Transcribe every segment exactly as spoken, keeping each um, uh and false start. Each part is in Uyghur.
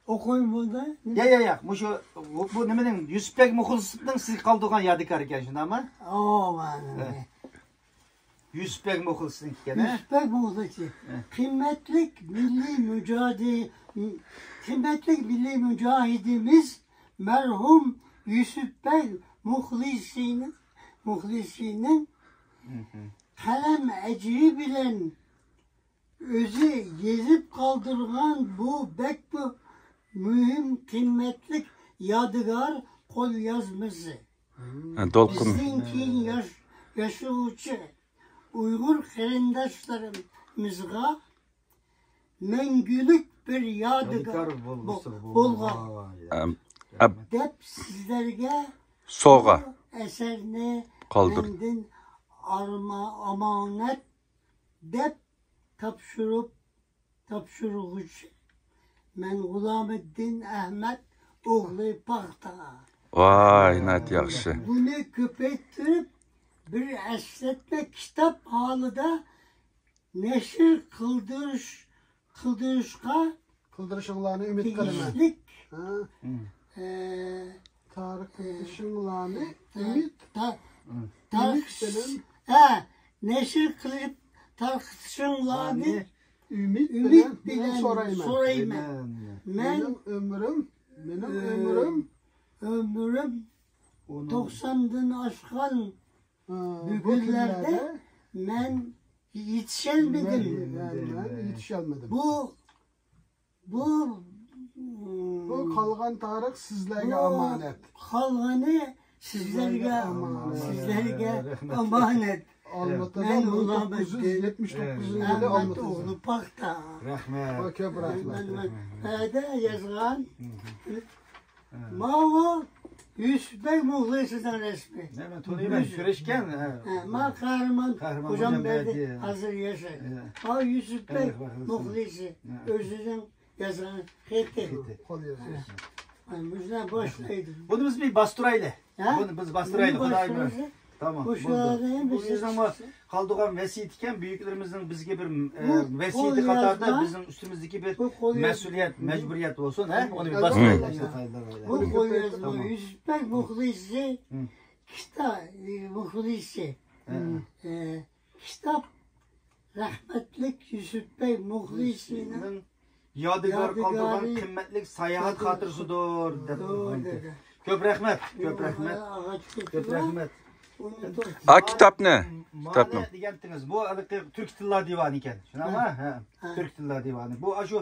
ئوقۇيمۇ بۇندا؟ ياق، ياق، ياق. مۇشۇ، بۇ، بۇ نېمىنىڭ، يۈسۈپبەك مۇخلىسنىڭ سىزگە قالدۇرغان يادىكارى ئىكەن، شۇنداقمۇ؟ ئاۋۇ، مانا. ھە. يۈسۈپبەك مۇخلىسنىڭكىكەن، ھە؟ يۈسۈپبەك مۇخلىسى. ھە. قىممەتلىك مىللىي مۇجاھىدى-، قىممەتلىك مىللىي مۇجاھىدىمىز مەرھۇم يۈسۈپبەك مۇخلىسىنىڭ، مۇخلىسىنىڭ مھم. قەلەم ئەجرى بىلەن ئۆزى يېزىپ قالدۇرغان بۇ بەكمۇ مۇھىم، قىممەتلىك يادىكار قوليازمىسى. ھە، دولقۇن. بىزدىن كېيىن ياش-، ياشىغۇچى ئۇيغۇر قېرىنداشلىرىمىزغا مەڭگۈلۈك بىر يادىكار يادىكار بولغۇسى بو-، بولغان. بولغان. ئەم، ئەب-، دەپ سىزلەرگە سوغا. بۇ ئەسەرنى قالدۇر. مەندىن ئارما-، ئامانەت دەپ تاپشۇرۇپ، تاپشۇرغۇچى مەن غۇلامىددىن ئەھمەت ئوغلى پاختا. ۋاي، ناھايىتى ياخشى. بۇنى كۆپەيتتۈرۈپ، بىر ئەسلەتمە كىتاب ھالىدا نەشر قىلدۇرۇش، قىلدۇرۇشقا قىلدۇرۇشۇڭلارنى ئۈمىد قىلىمەن. تېگىشلىك، ھە. ئە، تارقىتىشىڭلارنى ئە، ئۈمىد، تا-، ئۈمىد تارقىتىش-، بىلەن ھە، نەشر قىلىپ تارقىتىشىڭلارنى ئۈمىد ئۈمىد بىلەن، بىلەن سورايمەن. سورايمەن. مەن مېنىڭ ئۆمرۈم، مېنىڭ ئۆ-، ئۆمرۈم ئۆمرۈم ئۇنىڭ توقساندىن ئاشقان ھە، بۇ بۈگۈنلەردە كۈنلەردە مەن يېتىشەلمىدىم. مەن، مەن، مەن يېتىشەلمىدىم. بۇ، بۇ، بۇ قالغان تارىخ سىزلەرگە بۇ ئامانەت. قالغىنى سىزلەرگە، سىزلەرگە ئامانەت. سىزلەرگە ئامانەت. ئالمۇتىدا مەن مىڭ توققۇز يۈز يەتمىش توققۇزىنچى يىلى ئەھمەت ئالمۇتىدا. ئوغلى پاختا. رەھمەت. ۋاي، كۆپ رەھمەت. مەن، مەن، مەن بەدە يازغان. ماۋۇ يۈسۈپبەك مۇخلىسىنىڭ رەسىمى. ھە، مەن تونۇيمەن، كۆرۈشكەن، ھە. ھە، ما قەھرىمان قەھرىمان خوجامبەردى خوجامبەردى. ھازىر ياشايدۇ. ھە. ماۋۇ يۈسۈپبەك مۇخلىسى ھە. ئۆزىنىڭ يازغان خېتى. خېتى. قول يازمىسى. ھە. مانا مۇشۇنداق باشلايدۇ. بۇنى بىز بىر باستۇرايلى. ھە؟ بۇنى بىز باستۇرايلى، بۇنى خۇدايىم. باستۇرىسىز. تامام، بۇ بولدى. شۇلارنى بۇ بىز بىزنىڭ قالدۇرغان ۋەسىيىتى ئىكەن، بۈيۈكلىرىمىزنىڭ بىزگە بىر، ئە، بۇ ۋەسىيىتى قاتارىدا قوليازما، بىزنىڭ ئۈستىمىزدىكى بىر بۇ قولياز-، مەسئۇلىيەت، مەجبۇرىيەت بولسۇن، ھە؟ ئۇنى بىر ئەلۋەتتە. باستۇرايلى. بۇ قوليازما تامام. يۈسۈپبەك مۇخلىسى، ھە. كىتا-، مۇخلىسى. ھە. ئە، كىتاب رەھمەتلىك يۈسۈپبەك مۇخلىسىنىڭ يادىكار قالدۇرغان يادىكارى قىممەتلىك ساياھەت خاتىرىسىدۇر، دەپ دۇر، دېدى. كۆپ رەھمەت، كۆپ رەھمەت. كۆپ رەھمەت. ئا، كىتابنى، مانا كىتابنى. دېگەنتىڭىز، بۇ ھېلىقى تۈركىي تىللار دىۋانى ئىكەن. شۇنداقمۇ؟ ھە. ھە، ھە. تۈركىي تىللار دىۋانى. بۇ ئاشۇ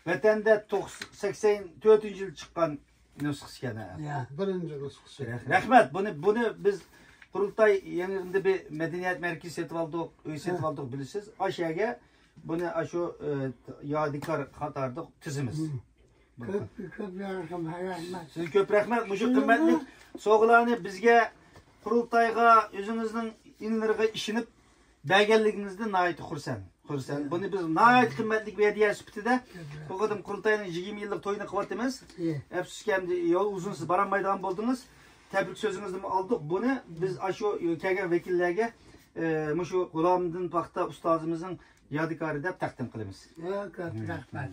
ۋەتەندە توقس-، سەكسەن تۆتىنچى يىل چىققان نۇسخىسى ئىكەن، ھە. يا. بىرىنچى نۇسخىسى. رەھ-، رەھمەت. بۇنى، بۇنى بىز قۇرۇلتاي يېڭىندا بىر مەدەنىيەت مەركىزى سېتىۋالدۇق، ئۆي ھە. سېتىۋالدۇق، بىلىسىز. ئاشۇ يەرگە بۇنى ئاشۇ، ئە، يادىكار قاتارىدا تىزىمىز. ھە. كۆپ، كۆپ يارىغان رەھمەت. سىزگە كۆپ رەھمەت. مۇشۇ قىممەتلىك سوۋغىلارنى بىزگە قۇرۇلتايغا ئۆزىڭىزنىڭ ئىنىلىرىغا ئىشىنىپ بەرگەنلىكىڭىزدىن ناھايىتى خۇرسەن. خۇرسەن. بۇنى بىز ناھايىتى قىممەتلىك بىر ھەدىيە سۈپىتىدە بۇ قېتىم قۇرۇلتاينىڭ يىگىرمە يىللىق تويىنى قىلىۋاتىمىز. ئەپسۇسكى، ئەمدى يول ئۇزۇن، سىز بارالمايدىغان بولدىڭىز. تەبرىك سۆزىڭىزنىمۇ ئالدۇق. بۇنى بىز ئاشۇ كەلگەن ۋەكىللەرگە، ئە، مۇشۇ غۇلامىدىن پاختا ئۇستازىمىزنىڭ يادىكارى دەپ تەقدىم قىلىمىز. ياق، رەھمەت.